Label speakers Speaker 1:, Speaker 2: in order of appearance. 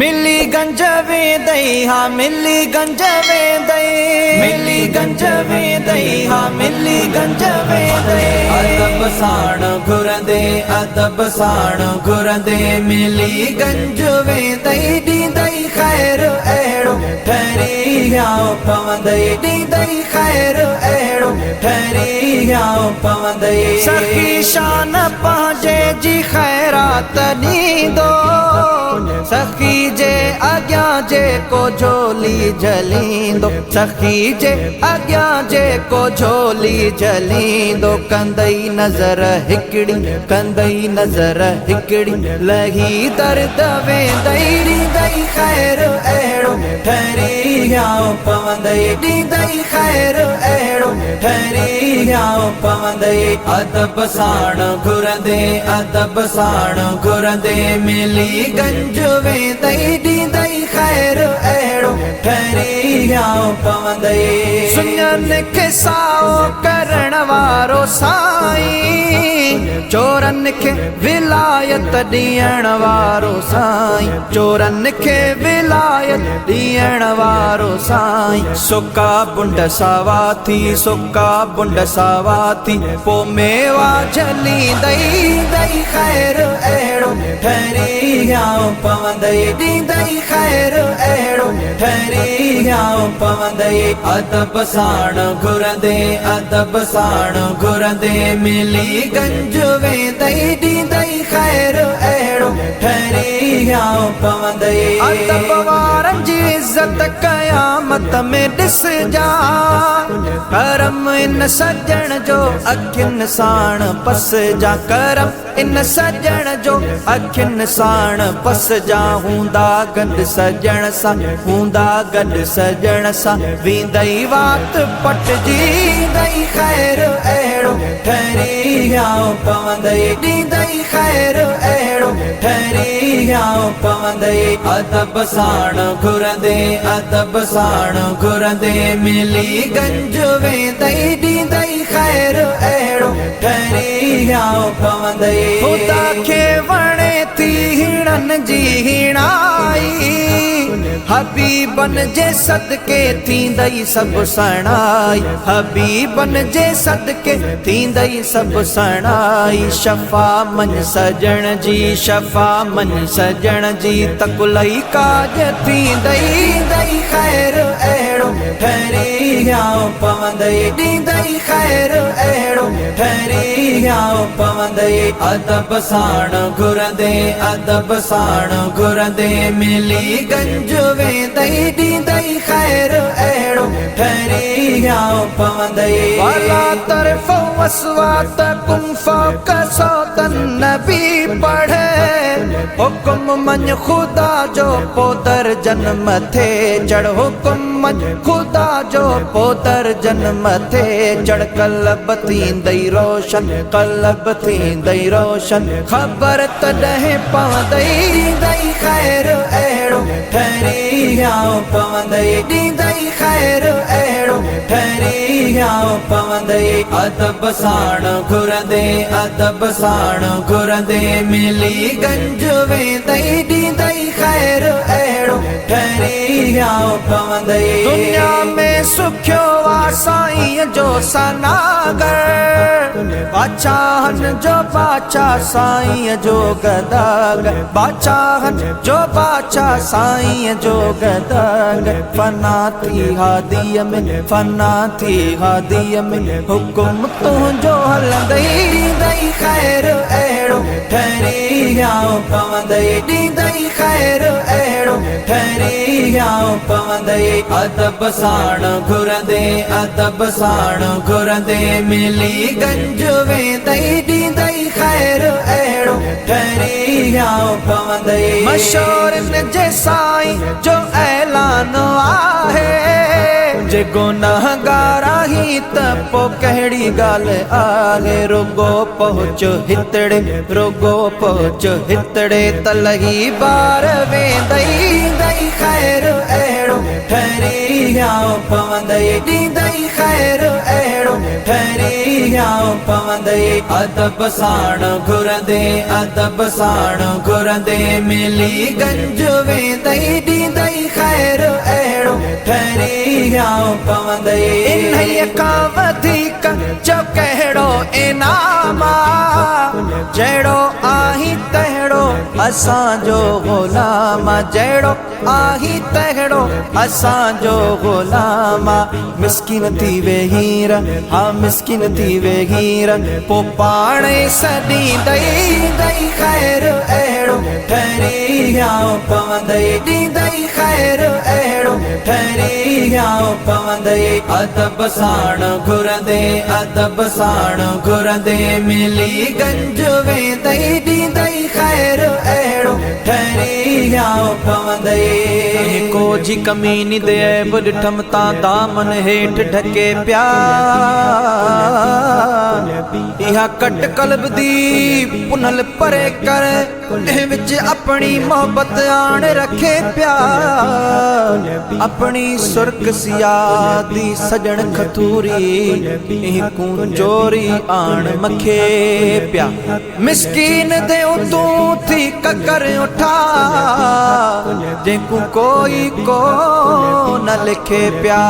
Speaker 1: ملي گنج ويندئي ها ملي گنج ويندئي ملي گنج ويندئي ها ملي گنج ويندئي.
Speaker 2: ادب ساڻ گهرندي ادب ساڻ گهرندي ملي گنج ويندئي. ڏيندئي خير اهڙو ٺري هيانءُ پوندئي، ڏيندئي خير اهڙو ٺري هيانءُ پوندئي.
Speaker 1: سخي شان پنهنجي جي خيرات ڏيندو، سخي جي اڳيان جيڪو جهولي جهليندو، سخي جي اڳيان جيڪو جهولي جهليندو. ڪندئي نظر هڪڙي، ڪندئي نظر هڪڙي، لهي درد ويندئي.
Speaker 2: ڏيندئي خير اهڙو ٺري هيانءُ پوندئي، ڏيندئي خير اهڙو ٺري هيانءُ پوندئي. ادب ساڻ گهرندي ادب ساڻ گهرندي ملي گنج ويندئي. ڏيندئي خير اهڙو ٺري هيانءُ پوندئي.
Speaker 1: سڃن کي سائو ڪرڻ وارو سائين، چورن کي ولايت ڏيڻ وارو سائين، چورن کي ولايت ڏيڻ وارو سائين. سڪا بنڊ ساوا ٿي، سڪا بنڊ ساوا ٿي، پوءِ ميوا جهليندئي.
Speaker 2: ڏيندئي خير اهڙو ٺري هيانءُ پوندئي، ڏيندئي خير اهڙو ٺري هيانءُ پوندئي. ادب ساڻ گهرندي ادب ساڻ گهرندي ملي گنج ويندئي. ڏيندئي خير اهڙو ٺري هيانءُ پوندئي.
Speaker 1: ادب وارن جي عزت قيامت ۾ ڏسجان، ڪرم ان سڄڻ جو اکين ساڻ پسجان، ڪرم ان سڄڻ جو اکين ساڻ پسجان. هوندا گڏ سڄڻ سان، هوندا گڏ سڄڻ سان، ويندئي وات پٽجي.
Speaker 2: ڏيندئي خير اهڙو ٺري هيانءُ پوندئي، ڏيندئي خير اهڙو ٺري هيانءُ پوندئي. ادب ساڻ گهرندي ادب ساڻ گهرندي ملي گنج ويندئي. ڏيندئي خير اهڙو ٺري هيانءُ پوندئي.
Speaker 1: خدا کي وڻي ٿي هيڻن جي هيڻائي، حبيبن جي صدقي ٿيندئي سڀ سڻائي، حبيبن جي صدقي ٿيندئي سڀ سڻائي. شفا مڃ سڄڻ جي، شفا مڃ سڄڻ جي، تڪلئي ڪاج ٿيندئي.
Speaker 2: ڏيندئي خير اهڙو ٺري هيانءُ پوندئي، ڏيندئي خير اهڙو ٺري هيانءُ پوندئي. ادب ساڻ گهرندي ادب ساڻ گهرندي ملي گنج ويندئي. ڏيندئي خير اهڙو ٺري هيانءُ پوندئي.
Speaker 1: والا ترفعوا اصواتڪم فوق صوت النبي پڙهي، حڪم مڃ خدا جو پوءِ درجن مٿي چڙهه، حڪم مڃ خدا جو پوءِ درجن مٿي چڙهه. ڪلب ٿيندئي روشن، ڪلب ٿيندئي روشن، خبر تڏهن پوندئي.
Speaker 2: ڏيندئي خير اهڙو ٺري هيانءُ پوندئي، ڏيندئي خير اهڙو ٺري هيانءُ پوندئي. ادب ساڻ گهرندي ادب ساڻ گهرندي ملي گنج ويندئي. ڏيندئي خير اهڙو ٺري هيانءُ پوندئي.
Speaker 1: دنيا ۾ سکيو آ سائينءَ جو سناگر، بادشاهن جو بادشاهه سائينءَ جو گداگر، بادشاهن جو بادشاهه سائينءَ جو گداگر. فنا ٿي هاديءَ ۾، فنا ٿي هاديءَ ۾، حڪم تنهنجو هلندئي.
Speaker 2: ڏيندئي خير اهڙو ٺري هيانءُ پوندئي، ڏيندئي خير اهڙو ٺري هيانءُ پوندئي. ادب ساڻ گهرندي ادب ساڻ گهرندي ملي گنج ويندئي. ڏيندئي خير اهڙو ٺري هيانءُ پوندئي.
Speaker 1: مشهورن جي سائين جو اعلان آهي، جي گنهگار آهين ته پوءِ ڪهڙي ڳالهه آهي. رڳو پهچ هتڙي، رڳو پهچ هتڙي، ته لهي بار ويندئي.
Speaker 2: ڏيندئي خير اهڙو ٺري هيانءُ پوندئي، ڏيندئي خير اهڙو ٺري هيانءُ پوندئي.
Speaker 1: پوندئي. ادب ساڻ گهرندي، ادب ساڻ گهرندي، ملي گنج ويندئي. ڏيندئي خير اهڙو، ٺري هيانءُ پوندئي. انهيءَ کان وڌيڪ چئو ڪهڙو انعام آ؟ جهڙو آهين تهڙو اسان جو غلام آ، جهڙو آهين تهڙو اسان جو غلام آ. مسڪين ٿي ويهير، ها مسڪين ٿي ويهير، پوءِ پاڻ ئي سڏيندئي. ڏيندئي خير اهڙو، ٺري هيانءُ پوندئي. ڏيندئي خير اهڙو، ٺري هيانءُ پوندئي. ادب ساڻ گهرندي، ادب ساڻ گهرندي، ملي گنج ويندئي. ڏيندئي خير اهڙو، ٺري هيانءُ پوندئي. ڪو جي ڪميني the عيب ڏٺم تان دامن هيٺ ڍڪي پيا. اها ڪٽ قلب the پنهل پري ڪر، وچ اپڻي محبت آڻ رکي پيا. اپڻي سرخ سيادي سڄڻ کٿوري، کو چوري آڻ مکي پيا. مسڪين the تون ٿي ڪڪر اٺا، جنهن ڪوئي ڪو نه لکي پيا.